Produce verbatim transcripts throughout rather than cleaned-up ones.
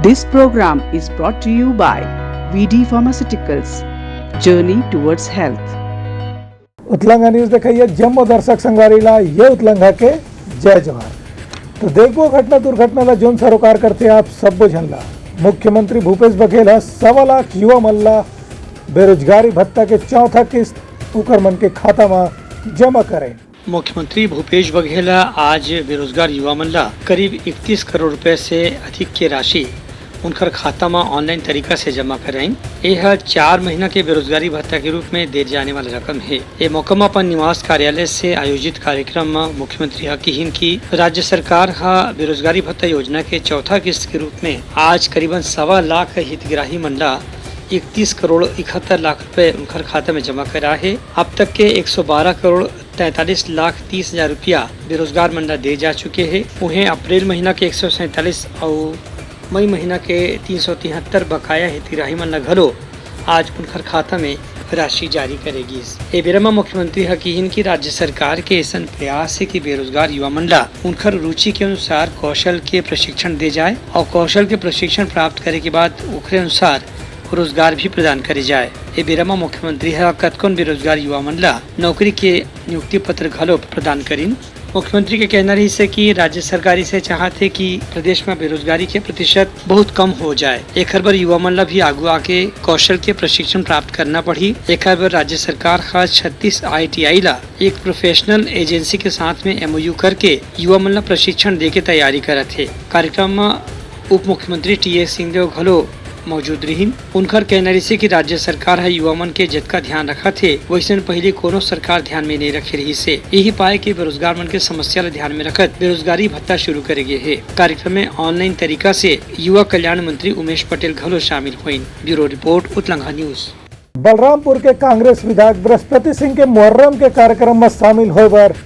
This program is brought to you by V D Pharmaceuticals, Journey Towards Health. Utlanga news देखइया जम्मो दर्शक संगवारी ला ये उतलंगा के जय जोहार। तो देखबो घटना दुर्घटना ला जोन सरोकार करथे आप सब्बो झन ला। मुख्यमंत्री भूपेश बघेल ह सवा लाख युवा मन ला बेरोजगारी भत्ता के चौथा किस्त उकर मन के खाता मा जमा करे। मुख्यमंत्री भूपेश बघेल ह आज बेरोजगार युवा मन ला करीब इकतीस करोड़ रुपए से अधिक के राशि उनकर खाता म ऑनलाइन तरीका से जमा कराइन। ए ह चार महीना के बेरोजगारी भत्ता के रूप में दे जाने वाला रकम हे। ए मौका म अपन निवास कार्यालय से आयोजित कार्यक्रम म मुख्यमंत्री ह किहिन कि राज्य सरकार ह बेरोजगारी भत्ता योजना के चौथा किस्त के रूप में आज करीबन सवा लाख हितग्राही मन ला इकतीस करोड़ इकहत्तर लाख रुपए उनकर खाता में जमा करा हे। अब तक के एक सौ बारह करोड़ तैंतालीस लाख तीस हजार रुपया बेरोजगार मन ला दे जा चुके हे। उहें अप्रैल महीना के एक सौ सैंतालीस अउ मई महीना के तीन सौ तिहत्तर बकाया हितग्राही मन ला घलो आज उनकर खाता में राशि जारी करे गिस। ए बेरा म मुख्यमंत्री ह किहिन कि राज्य सरकार के ऐसन प्रयास हे कि बेरोजगार युवा मन ला उनकर रुचि के अनुसार कौशल के प्रशिक्षण दे जाए और कौशल के प्रशिक्षण प्राप्त करे के बाद ओकरे अनुसार रोजगार भी प्रदान करे जाए। ए बेरा म मुख्यमंत्री ह कतकोन बेरोजगार युवा मन ला नौकरी के नियुक्ति पत्र घलो प्रदान करिन। मुख्यमंत्री के कहना रहिस हे कि राज्य सरकार इसे चाहत हे कि प्रदेश म बेरोजगारी के प्रतिशत बहुत कम हो जाए। एखर बर युवा मन ला भी आगू आके कौशल के प्रशिक्षण प्राप्त करना पड़ही। एखर बर राज्य सरकार ह छत्तीस आईटीआई ला एक प्रोफेशनल एजेंसी के साथ में एमओयू करके युवा मन ला प्रशिक्षण देके तैयारी करत हे। कार्यक्रम म उप मुख्यमंत्री टीएस सिंहदेव घलो मौजूद रहिन। उनकर कहना रहिसे कि राज्य सरकार ह युवा मन के जतका ध्यान रखत हे, वइसन पहिली कोनो सरकार ध्यान में नइ रखे रहिसे। यही पाए के बेरोजगार मन के समस्या ल ध्यान में रखत बेरोजगारी भत्ता शुरू करे गे हे। कार्यक्रम में ऑनलाइन तरीका से युवा कल्याण मंत्री उमेश पटेल घलो शामिल होइन। Bureau report, Utlanga news. Balrampur के कांग्रेस विधायक बृहस्पति सिंह के मुहर्रम के कार्यक्रम म शामिल होय बर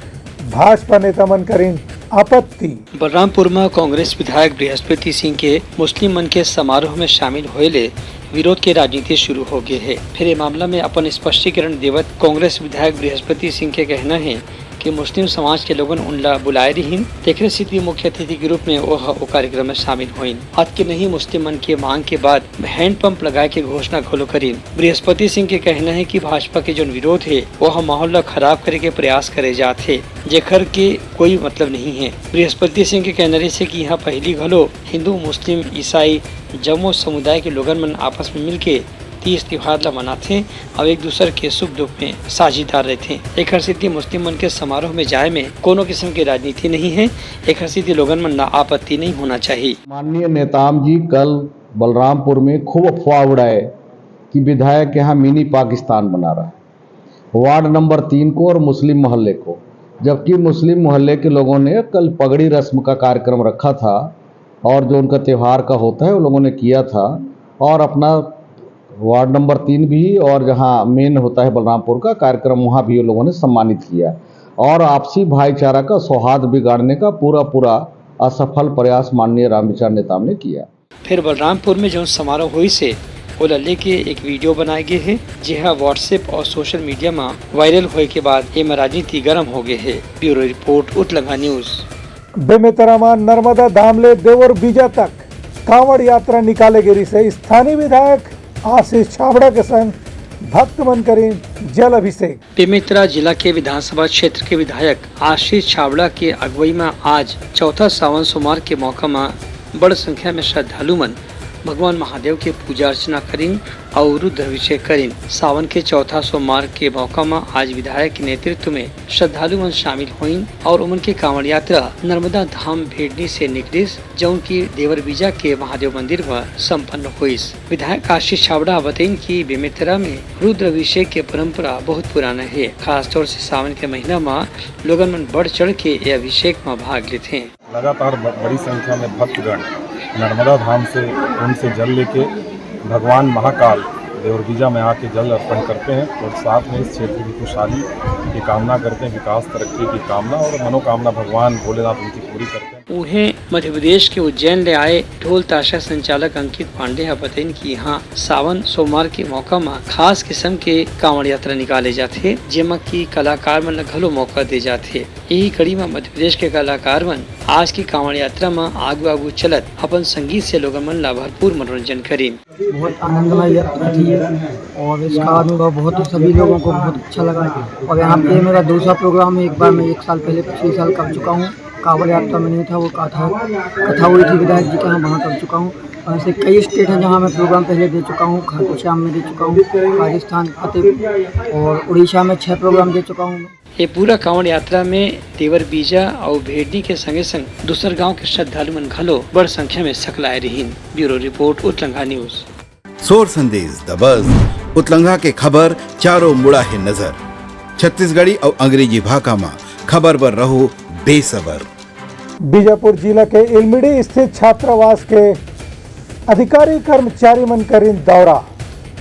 भाजपा नेता मन करिन आपत्ति। बलरामपुर म कांग्रेस विधायक बृहस्पति सिंह के मुस्लिम मन के समारोह में शामिल होए ले विरोध के राजनीति शुरू हो गे हे। फिर ये मामला में अपन स्पष्टीकरण देवत कांग्रेस विधायक बृहस्पति सिंह के कहना हे कि मुस्लिम समाज के लोगन उनला बुलाए रिहिन, तेखरे सेती मुख्य अतिथि के रूप में ओह ओ कार्यक्रम में शामिल होइन। अतके नहीं, मुस्लिम मन के मांग के बाद हैंडपंप लगाए के घोषणा घलो करिन। बृहस्पति सिंह के कहना हे कि भाजपा के जोन विरोध हे, ओह माहौल ला खराब करे के प्रयास करे जात हे, जेखर के कोई मतलब नहीं हे। बृहस्पति सिंह के कहना रहिसे कि यहाँ पहिली घलो हिंदू, मुस्लिम, ईसाई जम्मो समुदाय के लोगन मन आपस में मिलके तीज तिहार ला मनाथे अउ एक दूसर के सुख दुख में साझीदार रहिथे। एखर सेती मुस्लिम मन के समारोह में जाए में कोनो किस्म के राजनीति नहीं हे। एखर सेती लोगन मन ला आपत्ति नहीं होना चाहिए। माननीय नेताम जी कल बलरामपुर में खूब अफवाह उड़ाए कि विधायक यहाँ मिनी पाकिस्तान बना रहा है, वार्ड नंबर तीन को और मुस्लिम मोहल्ले को, जबकि मुस्लिम मोहल्ले के लोगों ने कल पगड़ी रस्म का कार्यक्रम रखा था और जो उनका त्यौहार का होता है, वो लोगों ने किया था और अपना वार्ड नंबर तीन भी और जहां मेन होता है बलरामपुर का कार्यक्रम, वहां भी वो लोगों ने सम्मानित किया और आपसी भाईचारा का सौहार्द बिगाड़ने का पूरा पूरा असफल प्रयास माननीय रामविचार नेताम ने किया। फिर बलरामपुर में जौन समारोह होइस हे, ओला लेके एक वीडियो बनाए गे हे, जेहा WhatsApp और सोशल मीडिया म वायरल होए के बाद एमा राजनीति गरम हो गे हे। Bureau report, Utlanga news. Bemetara म नर्मदा धाम ले देवरबीजा तक कांवड़ यात्रा निकाले गे रिहिसे। स्थानीय विधायक आशीष छाबड़ा के संग भक्त मन करिन जल अभिषेक। बेमेतरा जिला के विधानसभा क्षेत्र के विधायक आशीष छाबड़ा के अगुवई म आज चौथा सावन सोमवार के मौका म बड़ संख्या में श्रद्धालु मन भगवान महादेव के पूजा अर्चना करिन अउ रुद्र अभिषेक करिन। सावन के चौथा सोमवार के मौका म आज विधायक के नेतृत्व में श्रद्धालु मन शामिल होइन अउ ओमन के कांवड़ यात्रा नर्मदा धाम भेड़नी से निकलिस, जौन की देवरबीजा के महादेव मंदिर म संपन्न होइस। विधायक आशीष छाबड़ा ह बतइन कि बेमेतरा में रुद्र अभिषेक के परंपरा बहुत पुराना हे। खासतौर से सावन के महीना म लोगन मन बढ़ चढ़ के ये अभिषेक म भाग लेथे। लगातार ब-, बड़ी संख्या में भक्तगण नर्मदा धाम से कुंड से जल लेके भगवान महाकाल और बीजा में आके जल अर्पण करते हैं और साथ में इस क्षेत्र की खुशहाली की कामना करते हैं, विकास तरक्की की कामना और मनोकामना भगवान भोलेनाथ उनकी पूरी करते हैं। उहें, मध्य प्रदेश के उज्जैन ले आए ढोल ताशा संचालक अंकित पांडे ह बतइन कि इहां सावन सोमवार के मौका म खास किसम के कांवड़ यात्रा निकाले जाथे, जेमा कि कलाकार मन ल घलो मौका दे जाथे। यही कड़ी म मध्य प्रदेश के कलाकार मन आज के कांवड़ यात्रा म आगू-आगू चलत अपन संगीत से लोगन मन ल भरपूर मनोरंजन करिन। बहुत आनंदमय यात्रा थी और इसका अनुभव बहुत, सभी लोगों को बहुत अच्छा लगा। और यहाँ पे मेरा दूसरा प्रोग्राम है, एक बार मैं एक साल पहले, पिछले साल कर चुका हूँ, कांवड़ यात्रा में नहीं था, वो कथा, कथा हुई थी विधायक जी का, वहाँ कर चुका हूँ। और ऐसे कई स्टेट हैं जहाँ मैं प्रोग्राम पहले दे चुका हूँ, खाटू श्याम में दे चुका हूँ, राजस्थान, फतेह और उड़ीसा में छः प्रोग्राम दे चुका हूँ। ये पूरा कांवड़ यात्रा में देवर बीजा अउ भेड़नी के संगे संग दूसर गांव के श्रद्धालु मन घलो बड़ संख्या में सकलाए रिहीन। Bureau report, Utlangha news. सोर संदेश द बज, उतलंघा के खबर चारों मुड़ा हे नजर। छत्तीसगढ़ी अउ अंग्रेजी भाखा म खबर बर रहो बेसबर। बीजापुर जिला के इलमिड़ी स्थित छात्रावास के अधिकारी कर्मचारी मन करिन दौरा।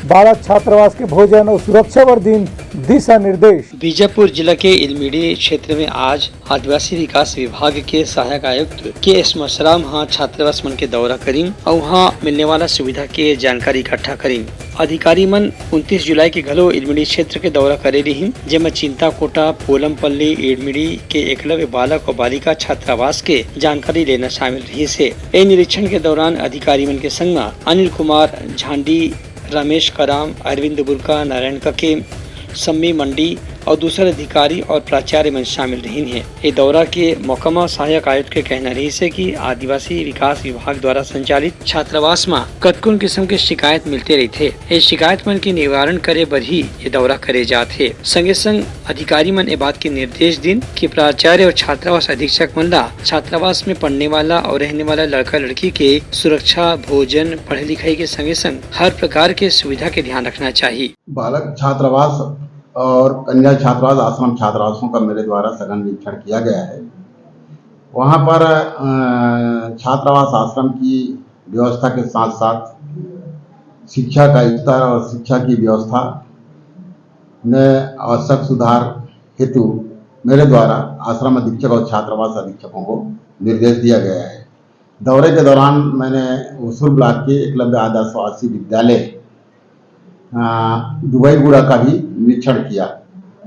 बालक छात्रावास के भोजन अउ सुरक्षा बर दिन दिशा निर्देश। बीजापुर जिला के इलमिड़ी क्षेत्र में आज आदिवासी विकास विभाग के सहायक आयुक्त के एस मसराम ह छात्रावास मन के दौरा करिन अउ उहां मिलने वाला सुविधा के जानकारी इकट्ठा करिन। अधिकारी मन उनतीस जुलाई के घलो इलमिड़ी क्षेत्र के दौरा करे रिहीन, जेमा चिंताकोटा, पोलमपल्ली, इलमिड़ी के एकलव्य बालक अउ बालिका छात्रावास के जानकारी लेना शामिल रिहिस हे। ए निरीक्षण के दौरान अधिकारी मन के संग म अनिल कुमार झांडी, रमेश कराम, अरविंद बुरका, नारायण कके, सम्मी मंडी अउ दूसर अधिकारी अउ प्राचार्य मन शामिल रहिन हे। ए दौरा के मौका म सहायक आयुक्त के कहना रहिस हे कि आदिवासी विकास विभाग द्वारा संचालित छात्रावास म कतकोन किसम के शिकायत मिलते रहिथे। ए शिकायत मन के निवारण करे बर ही ए दौरा करे जात हे। संगे संग अधिकारी मन ए बात के निर्देश दिन कि प्राचार्य अउ छात्रावास अधीक्षक मन ला छात्रावास में पढ़ने वाला अउ रहने वाला लड़का लड़की के सुरक्षा, भोजन, पढ़ाई लिखाई के संगे संग हर प्रकार के सुविधा के ध्यान रखना चाही। बालक छात्रावास और कन्या छात्रावास, आश्रम छात्रावासों का मेरे द्वारा सघन निरीक्षण किया गया है। वहाँ पर, अ, छात्रावास आश्रम की व्यवस्था के साथ-साथ शिक्षा का स्तर और शिक्षा की व्यवस्था में आवश्यक सुधार हेतु मेरे द्वारा आश्रम अधीक्षक और छात्रावास अधीक्षकों को निर्देश दिया गया है। दौरे के दौरान मैंने उसूर ब्लॉक के एकलव्य आदर्श आवासीय विद्यालय, अ, दुबईगुड़ा का भी निरीक्षण किया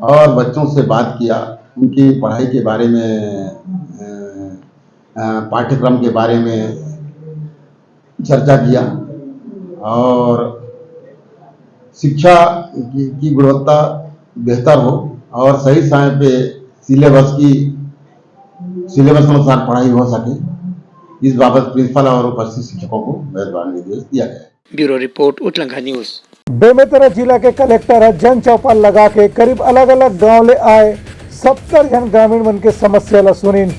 और बच्चों से बात किया, उनकी पढ़ाई के बारे में, अ, अ, पाठ्यक्रम के बारे में चर्चा किया और शिक्षा की, की गुणवत्ता बेहतर हो और सही समय पे सिलेबस की, सिलेबस अनुसार पढ़ाई हो सके, इस बाबत प्रिंसिपल और उपस्थित शिक्षकों को मेरे द्वारा निर्देश दिया गया है। Bureau report, Utlangha news. Bemetara जिला के कलेक्टर ह जन चौपाल लगा के करीब अलग-अलग गांव ले आए सत्तर झन ग्रामीण मन के समस्या ल सुनिन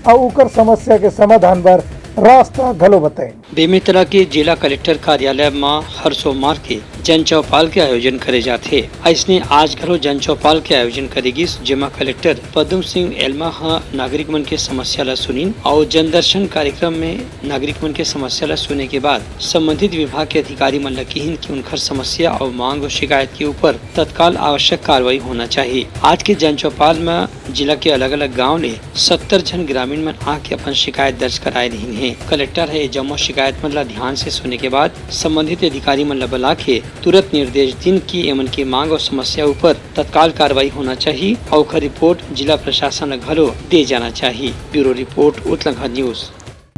अउ उकर समस्या के समाधान बर रास्ता घलो बताइन। बेमेतरा के जिला कलेक्टर कार्यालय म हर सोमवार के जन चौपाल के आयोजन करे जाथे। अइसने आज घलो जन चौपाल के आयोजन करे गिस, जेमा कलेक्टर पद्म सिंह एलमा ह नागरिक मन के समस्या ल सुनिन अउ जनदर्शन कार्यक्रम में नागरिक मन के समस्या ल सुने के बाद संबंधित विभाग के अधिकारी मन ल किहिन कि उनखर समस्या अउ मांग अउ शिकायत के ऊपर तत्काल आवश्यक कार्रवाई होना चाहिए। आज के जन चौपाल म जिला के अलग-अलग गांव ले सत्तर झन ग्रामीण मन आके अपन शिकायत दर्ज कराए रिहिन हे। कलेक्टर ह ये जम्मो शिकायत मन ल ध्यान से सुने के बाद संबंधित अधिकारी मन ल बला के तुरंत निर्देश दिन कि एमन के मांग अउ समस्या ऊपर तत्काल कार्रवाई होना चाहिए अउ ओखर रिपोर्ट जिला प्रशासन ल घलो दे जाना चाहिए। Bureau report, Utlangha news.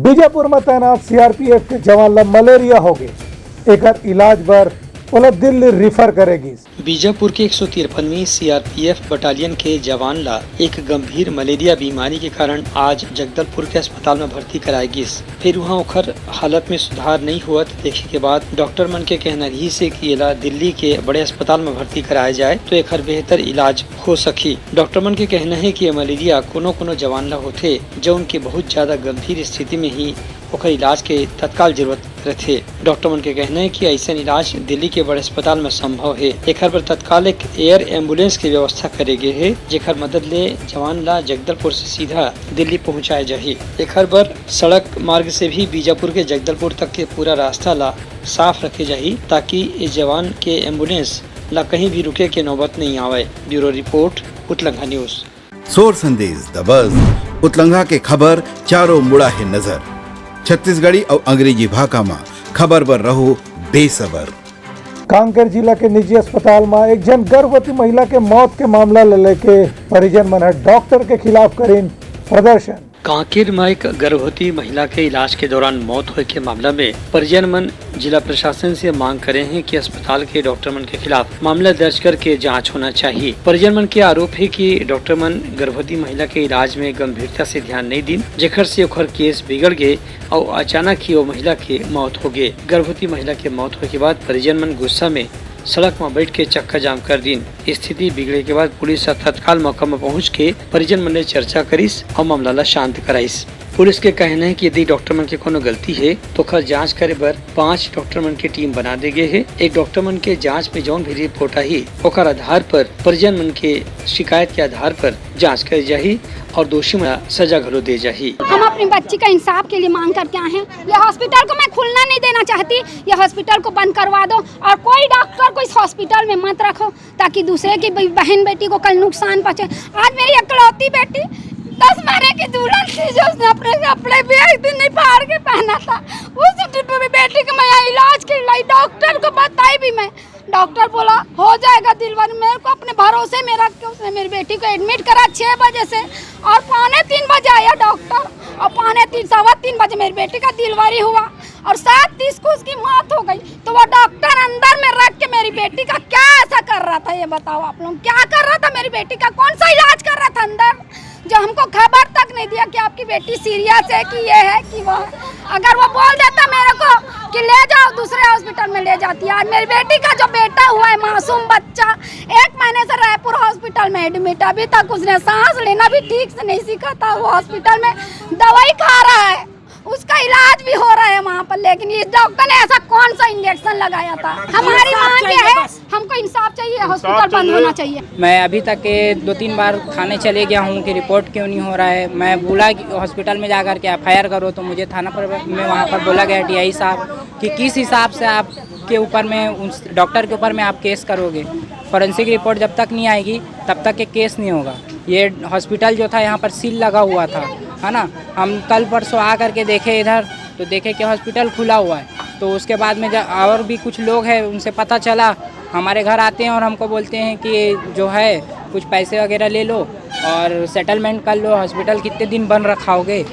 Bijapur म तैनात सीआरपीएफ के जवान ल मलेरिया होगे, एकर इलाज बर ओला दिल्ली रिफर करे गिस। बीजापुर के एक सौ तिरपनवीं सीआरपीएफ बटालियन के जवान ला एक गंभीर मलेरिया बीमारी के कारण आज जगदलपुर के अस्पताल म भर्ती कराए गिस। फेर उहां ओखर हालत में सुधार नइ होवत देखे के बाद डॉक्टर मन के कहना रिहिस हे कि एला दिल्ली के बड़े अस्पताल म भर्ती कराए जाए तो एखर बेहतर इलाज हो सकही। डॉक्टर मन के कहना हे कि ये मलेरिया कोनो-कोनो जवान ला होथे, जउन के बहुत ज्यादा गंभीर स्थिति में ही ओखर इलाज के तत्काल जरूरत रथे। डॉक्टर मन के कहना हे कि अइसन इलाज दिल्ली के बड़े अस्पताल में संभव हे। एखर बर तत्काल एक एयर एम्बुलेंस के व्यवस्था करे गे हे, जेखर मदद ले जवान ला जगदलपुर से सीधा दिल्ली पहुंचाए जाही। एखर बर सड़क मार्ग से भी बीजापुर के जगदलपुर तक के पूरा रास्ता ला साफ रखे जाही, ताकि ए जवान के एम्बुलेंस ला कहीं भी रुके के नौबत नहीं आवय। Bureau report, Utlangha news. सोर संदेश द बज, उतलंघा के खबर चारों मुड़ा हे नजर। छत्तीसगढ़ी अउ अंग्रेजी भाखा म खबर बर रहो बेसबर। कांकेर जिला के निजी अस्पताल म एक झन गर्भवती महिला के मौत के मामला ल लेके परिजन मन ह डॉक्टर के खिलाफ करिन प्रदर्शन। कांकेर म एक गर्भवती महिला के इलाज के दौरान मौत होए के मामला में परिजन मन जिला प्रशासन से मांग करे हें कि अस्पताल के डॉक्टर मन के खिलाफ मामला दर्ज करके जांच होना चाहिए। परिजन मन के आरोप हे कि डॉक्टर मन गर्भवती महिला के इलाज में गंभीरता से ध्यान नहीं दीन, जेकर से ओकर केस बिगड़ गे अउ अचानक ही वो महिला के मौत हो गे। गर्भवती महिला के मौत होए के बाद परिजन मन गुस्सा में सड़क म बैठ के चक्का जाम कर दीन। स्थिति बिगड़े के बाद पुलिस ह तत्काल मौका म पहुंच के परिजन मन ले चर्चा करिस अउ मामला ला शांत कराइस। पुलिस के कहना हे कि यदि डॉक्टर मन के कोनो गलती हे, तो ओकर जांच करे बर पांच डॉक्टर मन के टीम बना दे गे हे। एक डॉक्टर मन के जांच में जौन भी रिपोर्ट आही, ओकर आधार पर परिजन मन के शिकायत के आधार पर जांच करे जाही अउ दोषी मन ला सजा घलो दे जाही। हम अपनी बच्ची का इंसाफ के लिए मांग करके आए हैं। ये हॉस्पिटल को मैं खुलना नहीं देना चाहती, ये हॉस्पिटल को बंद करवा दो और कोई डॉक्टर को इस हॉस्पिटल में मत रखो, ताकि दूसरे की ब-, बहन बेटी को कल नुकसान पहुंचे। आज मेरी इकलौती बेटी दस महीने की दुल्हन थी, जो उसने अपने कपड़े भी एक दिन नहीं फाड़ के पहना था। उस बेटी को मैं यहाँ इलाज के लाई, डॉक्टर को बताई भी मैं, डॉक्टर बोला हो जाएगा डिलीवरी। मेरे को अपने भरोसे में रख के उसने मेरी बेटी को एडमिट करा छः बजे से, और पौने तीन बजे आया डॉक्टर, और पौने तीन, सवा तीन बजे मेरी बेटी का डिलीवरी हुआ। और सात तीस को उसकी मौत हो गई। तो वो डॉक्टर अंदर में रख के मेरी बेटी का क्या ऐसा कर रहा था, ये बताओ आप लोग, क्या कर रहा था मेरी बेटी का, कौन सा इलाज कर रहा था अंदर, जो हमको खबर तक नहीं दिया कि आपकी बेटी सीरियस है कि ये है कि वो है। अगर वो बोल देता मेरे को कि ले जाओ दूसरे हॉस्पिटल में, ले जाती। आज मेरी बेटी का जो बेटा हुआ है, मासूम बच्चा, एक महीने से रायपुर हॉस्पिटल में एडमिट, अभी तक उसने सांस लेना भी ठीक से नहीं सीखा था। वो हॉस्पिटल में दवाई खा रहा है, उसका इलाज भी हो रहा है वहाँ पर, लेकिन इस डॉक्टर ने ऐसा कौन सा इंजेक्शन लगाया था? हमारी मांग ये है, हमको इंसाफ चाहिए, हॉस्पिटल बंद होना चाहिए। मैं अभी तक के दो तीन बार थाने चले गया हूँ कि रिपोर्ट क्यों नहीं हो रहा है। मैं बोला कि हॉस्पिटल में जा कर के एफ आई आर करो, तो मुझे थाना पर में वहाँ पर बोला गया टी आई साहब कि किस हिसाब से आपके ऊपर में, उस डॉक्टर के ऊपर में आप केस करोगे, फॉरेंसिक रिपोर्ट जब तक नहीं आएगी तब तक ये केस नहीं होगा। ये हॉस्पिटल जो था, यहाँ पर सील लगा हुआ था, है ना। हम कल परसों आ करके देखे इधर, तो देखे कि हॉस्पिटल खुला हुआ है। तो उसके बाद में जब और भी कुछ लोग हैं, उनसे पता चला, हमारे घर आते हैं और हमको बोलते हैं कि जो है, कुछ पैसे वगैरह ले लो और सेटलमेंट कर लो, हॉस्पिटल कितने दिन बंद रखाओगे?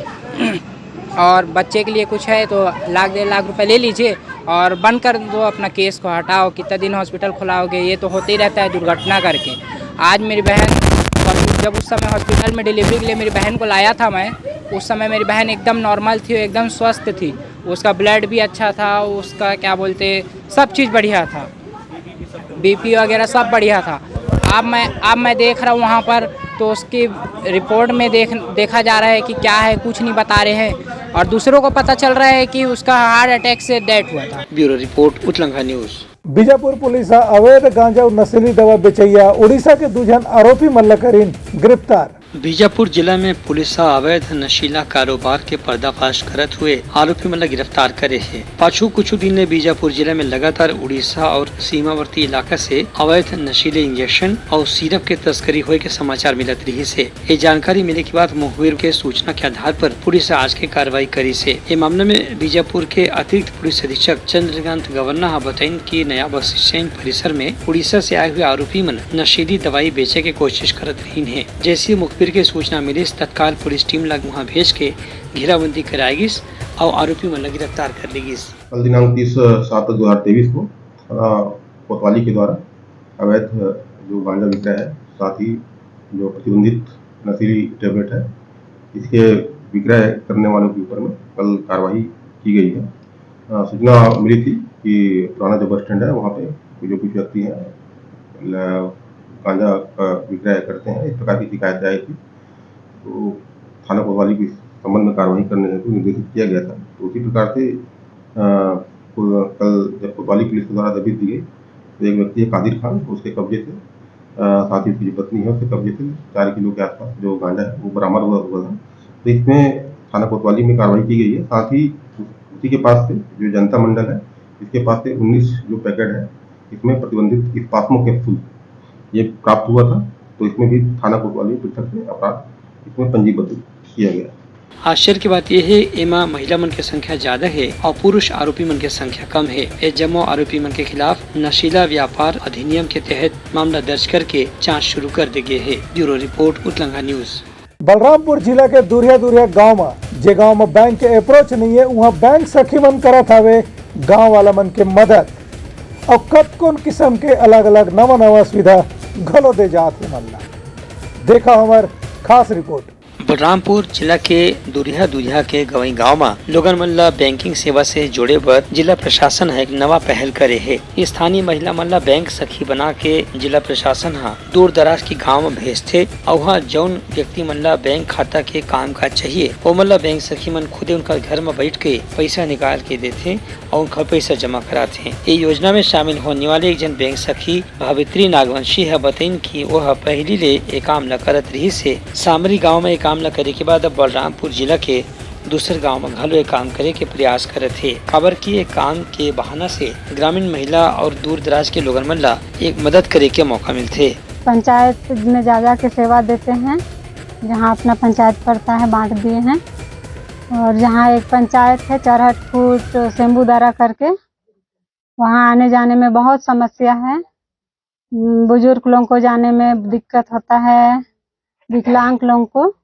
और बच्चे के लिए कुछ है तो लाख डेढ़ लाख रुपए ले लीजिए और बंद कर दो अपना केस को, हटाओ, कितना दिन हॉस्पिटल खुलाओगे? ये तो होते ही रहता है दुर्घटना करके। आज मेरी बहन, जब उस समय हॉस्पिटल में डिलीवरी के लिए मेरी बहन को लाया था मैं, उस समय मेरी बहन एकदम नॉर्मल थी, एकदम स्वस्थ थी, उसका ब्लड भी अच्छा था, उसका क्या बोलते, सब चीज़ बढ़िया था, बी पी वगैरह सब बढ़िया था। अब मैं, अब मैं देख रहा हूँ वहाँ पर, तो उसकी रिपोर्ट में देख, देखा जा रहा है कि क्या है, कुछ नहीं बता रहे हैं, और दूसरों को पता चल रहा है कि उसका हार्ट अटैक से डेथ हुआ था। Bureau report, Utlangha news. Bijapur police ह अवैध गांजा अउ नशीली दवा बेचइया उड़ीसा के दू झन आरोपी मन ल करिन गिरफ्तार। बीजापुर जिला में पुलिस ह अवैध नशीला कारोबार के पर्दाफाश करत हुए आरोपी मन ल गिरफ्तार करे हे। पाछू कुछ दिन ले बीजापुर जिला में लगातार उड़ीसा और सीमावर्ती इलाका से अवैध नशीले इंजेक्शन और सिरप के तस्करी होए के समाचार मिलत रिहिस हे। ये जानकारी मिले के बाद मुखबिर के सूचना के आधार पर पुलिस आज के कार्रवाई करिस हे। ये मामला में बीजापुर के अतिरिक्त पुलिस अधीक्षक चंद्रकांत गवर्ना ह बताइन कि नया बस स्टैंड परिसर में उड़ीसा से आए हुए आरोपी मन नशीली दवाई बेचे के कोशिश करत रहिन हे। जैसे ही मुखबिर के सूचना मिलिस, तत्काल पुलिस टीम ला वहां भेज के घेराबंदी कराए गिस और आरोपी मन ला गिरफ्तार कर ली गिस। कल दिनांक तीस सात दो हज़ार तेईस को थाना कोतवाली के द्वारा अवैध जो गांजा विक्रय है, साथ ही जो प्रतिबंधित नशीली टैबलेट है, इसके विक्रय करने वालों के ऊपर में कल कार्रवाई की गई है। अ, सूचना मिली थी कि पुराना जो बस स्टैंड है, वहाँ पे जो कुछ व्यक्ति हैं, ल-, गांजा का विक्रय करते हैं, इस प्रकार की शिकायतें आई थी। तो थाना कोतवाली को इस संबंध में कार्रवाई करने हेतु निर्देशित किया गया था। तो उसी प्रकार से अ, को-, कल जब कोतवाली पुलिस के द्वारा दबिश दी गई, तो एक व्यक्ति है कादिर खान, उसके कब्जे से, अ, साथ ही उसकी जो पत्नी है, उसके कब्जे से चार किलो के आसपास जो गांजा है, वो बरामद हुआ, हुआ था। तो इसमें थाना कोतवाली में कार्रवाई की गई है। साथ ही उस-, उसी के पास से जो जनता मंडल है, इसके पास से उन्नीस जो पैकेट है, इसमें प्रतिबंधित स्पास्मो कैप्सूल ये प्राप्त हुआ था। तो इसमें भी थाना कोतवाली पृथक से अपराध इसमें पंजीबद्ध किया गया। आश्चर्य की बात यह है, एमा महिला मन के संख्या ज्यादा है और पुरुष आरोपी मन के संख्या कम है। ये जम्मो आरोपी मन के खिलाफ नशीला व्यापार अधिनियम के तहत मामला दर्ज करके जांच शुरू कर दे गए है। Bureau report, Utlanga news. Balrampur जिला के दुरिहा दुरिहा गांव म, जे गांव म बैंक के अप्रोच नहीं है, उहां बैंक सखी मन करत हवे गांव वाला मन के मदद। और कतकोन किस्म के अलग-अलग नवा-नवा सुविधा घलो दे जात हे मन ला। देखा हमर खास रिपोर्ट। बलरामपुर जिला के दुरिहा दुरिहा के गवई गांव म लोगन मन ला बैंकिंग सेवा से जोड़े बर जिला प्रशासन ह एक नवा पहल करे हे। स्थानीय महिला मन ला बैंक सखी बना के जिला प्रशासन ह दूर दराज के गांव म भेजथे। अउ उहां जउन व्यक्ति मन ला बैंक खाता के काम काज चाहिए, ओमन ला बैंक सखी मन खुदे उनकर घर म बैठ के पैसा निकाल के देथे अउ उनकर पैसा जमा कराथे। ये योजना में शामिल होने वाले एक जन बैंक सखी भावित्री नागवंशी ह बतइन कि ओह पहिली ले ए काम ल करत रिहिस हे। सामरी गांव म ए काम ल करे के बाद अब बलरामपुर जिला के दूसर गांव म घलो ए काम करे के प्रयास करत हे, काबर कि ए काम के बहाना से ग्रामीण महिला और दूर दराज के लोगन मन ला एक मदद करे के मौका मिलथे। पंचायत में जा जा के सेवा देते हैं, जहाँ अपना पंचायत पड़ता है बांट दिए हैं। और जहाँ एक पंचायत है चौराहा फूट सेम्बूदारा करके, वहाँ आने जाने में बहुत समस्या है। उम, बुजुर्ग लोगों को जाने में दिक्कत होता है, विकलांग लोगों को,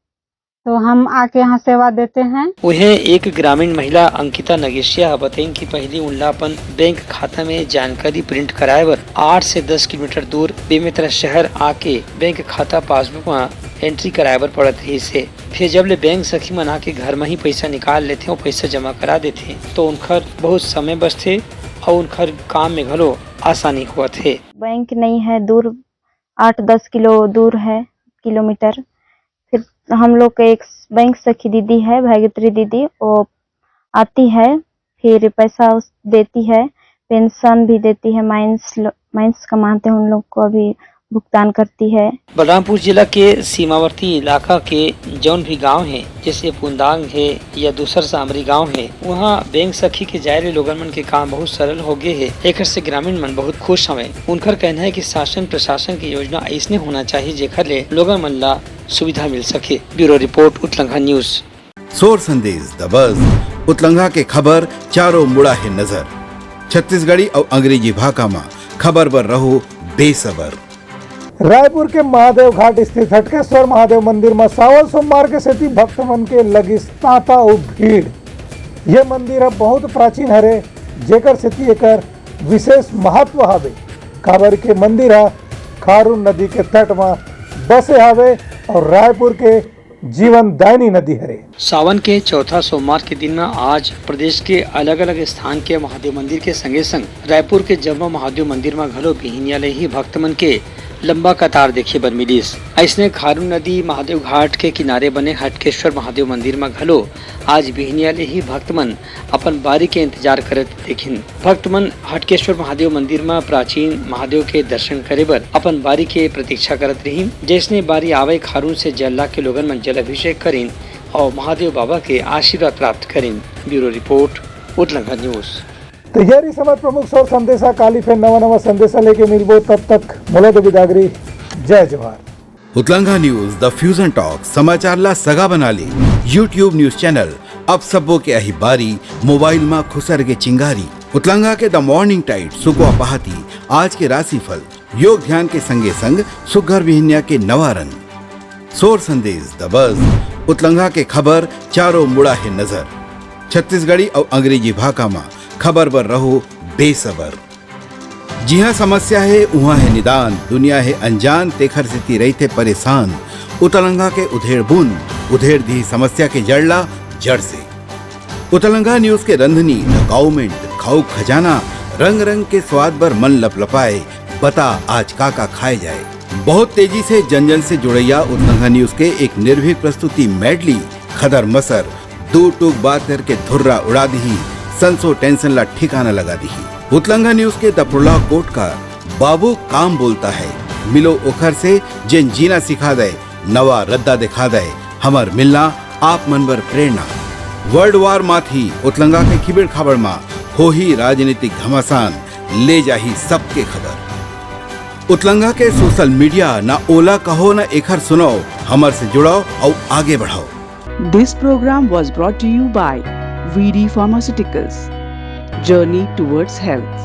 तो हम आके यहाँ सेवा देते हैं। उहें, एक ग्रामीण महिला अंकिता नगेशिया ह बतइन कि पहिली उनला अपन बैंक खाता में जानकारी प्रिंट कराए बर आठ से दस किलोमीटर दूर बेमेतरा शहर आके बैंक खाता पासबुक म एंट्री कराए बर पड़त रहिस हे। फिर जब ले बैंक सखी मन आके घर म ही पैसा निकाल लेथे अउ पैसा जमा करा देथे, तो उनकर बहुत समय बचथे अउ उनकर काम में घलो आसानी होवत हे। बैंक नहीं है, दूर, आठ दस किलो दूर है, किलोमीटर। फिर हम लोग के एक बैंक सखी दीदी है, भाग्यत्री दीदी, वो आती है, फिर पैसा उस देती है, पेंशन भी देती है। माइंस लो-, माइंस कमाते हैं, उन लोग को अभी भुगतान करती है। बलरामपुर जिला के सीमावर्ती इलाका के जौन भी गांव हे, जैसे पुंदांग हे या दूसर सामरी गांव हे, वहां बैंक सखी के जाए ले लोगन मन के काम बहुत सरल हो गए हे। एकर से ग्रामीण मन बहुत खुश हवंय। उनकर कहना है कि शासन प्रशासन की योजना ऐसने होना चाहिए, जेकर ले लोगन मन ला सुविधा मिल सके। Bureau report, Utlangha news. सोर संदेश द बज, उतलंघा के खबर चारों मुड़ा हे नजर। छत्तीसगढ़ी अउ अंग्रेजी भाखा म खबर बर रहो बेसबर। रायपुर के महादेव घाट स्थित हटकेश्वर महादेव मंदिर म सावन सोमवार के सेती भक्त मन के लगिस तांता अउ भीड़। ये मंदिर ह बहुत प्राचीन हरे, जेकर सेती एकर विशेष महत्व हवे, काबर के मंदिर ह खारून नदी के तट म बसे हवे और रायपुर के जीवनदायिनी नदी हरे। सावन के चौथा सोमवार के दिन म आज प्रदेश के अलग-अलग स्थान के महादेव मंदिर के संगे-संग रायपुर के जम्मो महादेव मंदिर म घलो बिहिनिया ले ही भक्त मन के लंबा कतार देखे बर मिलिस। अइसने खारून नदी महादेव घाट के किनारे बने हटकेश्वर महादेव मंदिर म घलो आज बिहिनिया ले ही भक्त मन अपन बारी के इंतजार करत देखिन। भक्त मन हटकेश्वर महादेव मंदिर म प्राचीन महादेव के दर्शन करे बर अपन बारी के प्रतीक्षा करत रहिन। जैसने बारी आवे, खारून से जल ला के लोगन मन जल अभिषेक करिन और महादेव बाबा के आशीर्वाद प्राप्त करिन। Bureau report, Utlangha news. तो ये रही हमर प्रमुख सोर संदेशा। काली फिर नवा नवा संदेशा लेके मिलबो, तब तक मोला दो बिदागरी। जय जोहार। उतलंघा न्यूज, द फ्यूजन टॉक, समाचार ला सगा बना ले। YouTube न्यूज चैनल, अब सबो के अही बारी, मोबाइल मा खुसर के चिंगारी। उतलंघा के द मॉर्निंग टाइड, सुकवा पहाती, आज के राशिफल, योग ध्यान के संगे संग सुघर बिहनिया के नवा रंग। सोर संदेश, द बज, उतलंघा के खबर, चारों मुड़ा हे नजर। छत्तीसगढ़ी अउ अंग्रेजी भाखा मा खबर बर रहो बेसबर। जिहां समस्या हे, उहां हे निदान, दुनिया हे अनजान, तेखर सेती रहिथे परेशान। उतलंघा के उधेड़ बूंद, उधेड़ दिही समस्या के जड़ ला जड़ से। उतलंघा न्यूज के रंधनी, द गाउमेंट, खाऊ खजाना, रंग रंग के स्वाद बर मन लपलपाए, बता आज का का खाए जाए। बहुत तेजी से जन जन से जुड़ैया उतलंघा न्यूज के एक निर्भीक प्रस्तुति मेडली, खदर मसर, दू टूक बात करके धुर्रा उड़ा दिही, संसो टेंशन ला ठिकाना लगा दिही। उतलंगा न्यूज के दपरोला कोट का बाबू काम बोलता है, मिलो ओखर से जेन जीना सिखा दे, नवा रद्दा दिखा दे। हमर मिलना आप मन बर प्रेरणा। वर्ल्ड वार माथी उतलंगा के खिबेड़ खाबड़ मा होही राजनीतिक घमासान, ले जाही सबके खबर। उतलंगा के सोशल मीडिया ना ओला कहो ना एखर सुनाओ, हमर से जुड़ाओ अउ आगे बढ़ाओ। This program was brought to you by V D Pharmaceuticals, Journey Towards Health.